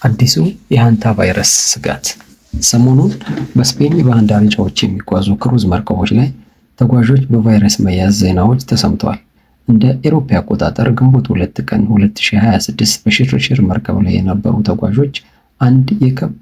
አዲሱ የሃንታ ቫይረስ ስጋት። ሰሞኑን በስፔን የባህር ዳርቻዎች የሚጓዙ ክሩዝ መርከቦች ላይ ተጓዦች በቫይረስ መያዝ ዜናዎች ተሰምተዋል። እንደ ኤሮፓ አቆጣጠር ግንቦት 2 ቀን 2026 በሽርሽር መርከብ ላይ የነበሩ ተጓዦች አንድ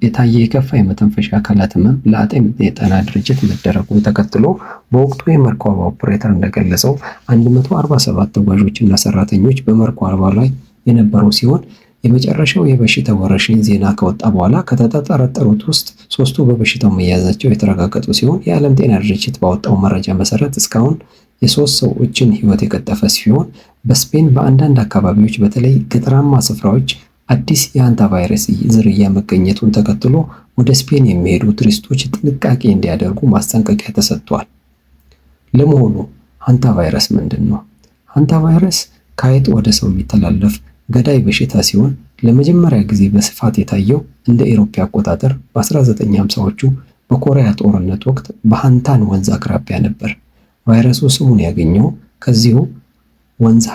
የታየ የከፋ የመተንፈሻ አካላት ህመም ለዓለም የጤና ድርጅት መደረጉን ተከትሎ፣ በወቅቱ የመርከቧ ኦፕሬተር እንደገለጸው 147 ተጓዦችና ሰራተኞች በመርከቧ ላይ የነበሩ ሲሆን፣ የመጨረሻው የበሽታ ወረርሽኝ ዜና ከወጣ በኋላ ከተጠረጠሩት ውስጥ ሶስቱ በበሽታው መያዛቸው የተረጋገጡ ሲሆን፣ የዓለም ጤና ድርጅት ባወጣው መረጃ መሰረት እስካሁን የሶስት ሰዎችን ህይወት የቀጠፈ ሲሆን፣ በስፔን በአንዳንድ አካባቢዎች በተለይ ገጠራማ ስፍራዎች አዲስ የሃንታ ቫይረስ ዝርያ መገኘቱን ተከትሎ ወደ ስፔን የሚሄዱ ቱሪስቶች ጥንቃቄ እንዲያደርጉ ማስጠንቀቂያ ተሰጥቷል። ለመሆኑ ሃንታ ቫይረስ ምንድን ነው? ሃንታ ቫይረስ ከአይጥ ወደ ሰው የሚተላለፍ ገዳይ በሽታ ሲሆን፣ ለመጀመሪያ ጊዜ በስፋት የታየው እንደ ኤሮፓ አቆጣጠር በ1950ዎቹ በኮሪያ ጦርነት ወቅት በሃንታን ወንዝ አቅራቢያ ነበር። ቫይረሱ ስሙን ያገኘው ከዚሁ ወንዝ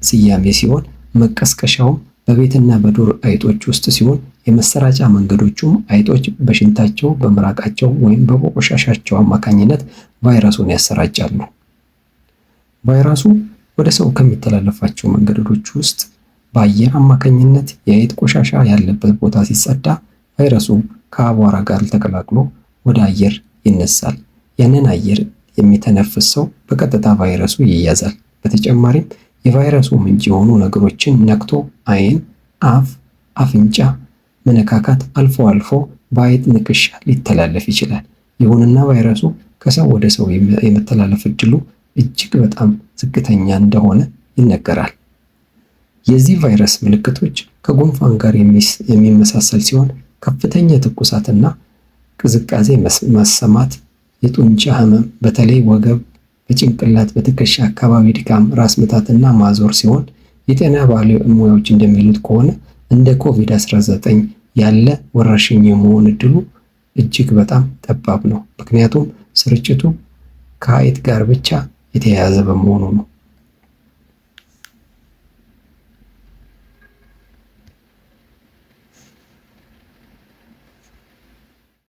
ስያሜ ሲሆን፣ መቀስቀሻውም በቤትና በዱር አይጦች ውስጥ ሲሆን፣ የመሰራጫ መንገዶቹም አይጦች በሽንታቸው፣ በምራቃቸው ወይም በቆሻሻቸው አማካኝነት ቫይረሱን ያሰራጫሉ። ቫይረሱ ወደ ሰው ከሚተላለፋቸው መንገዶች ውስጥ በአየር አማካኝነት የአይጥ ቆሻሻ ያለበት ቦታ ሲጸዳ ቫይረሱ ከአቧራ ጋር ተቀላቅሎ ወደ አየር ይነሳል። ያንን አየር የሚተነፍስ ሰው በቀጥታ ቫይረሱ ይያዛል። በተጨማሪም የቫይረሱ ምንጭ የሆኑ ነገሮችን ነክቶ ዓይን፣ አፍ፣ አፍንጫ መነካካት፣ አልፎ አልፎ በአይጥ ንክሻ ሊተላለፍ ይችላል። ይሁንና ቫይረሱ ከሰው ወደ ሰው የመተላለፍ እድሉ እጅግ በጣም ዝቅተኛ እንደሆነ ይነገራል። የዚህ ቫይረስ ምልክቶች ከጉንፋን ጋር የሚመሳሰል ሲሆን፣ ከፍተኛ ትኩሳትና ቅዝቃዜ መሰማት፣ የጡንቻ ህመም፣ በተለይ ወገብ፣ በጭንቅላት፣ በትከሻ አካባቢ ድካም፣ ራስ ምታትና ማዞር ሲሆን፣ የጤና ባለሙያዎች እንደሚሉት ከሆነ እንደ ኮቪድ-19 ያለ ወረርሽኝ የመሆን እድሉ እጅግ በጣም ጠባብ ነው። ምክንያቱም ስርጭቱ ከአይጥ ጋር ብቻ የተያያዘ በመሆኑ ነው።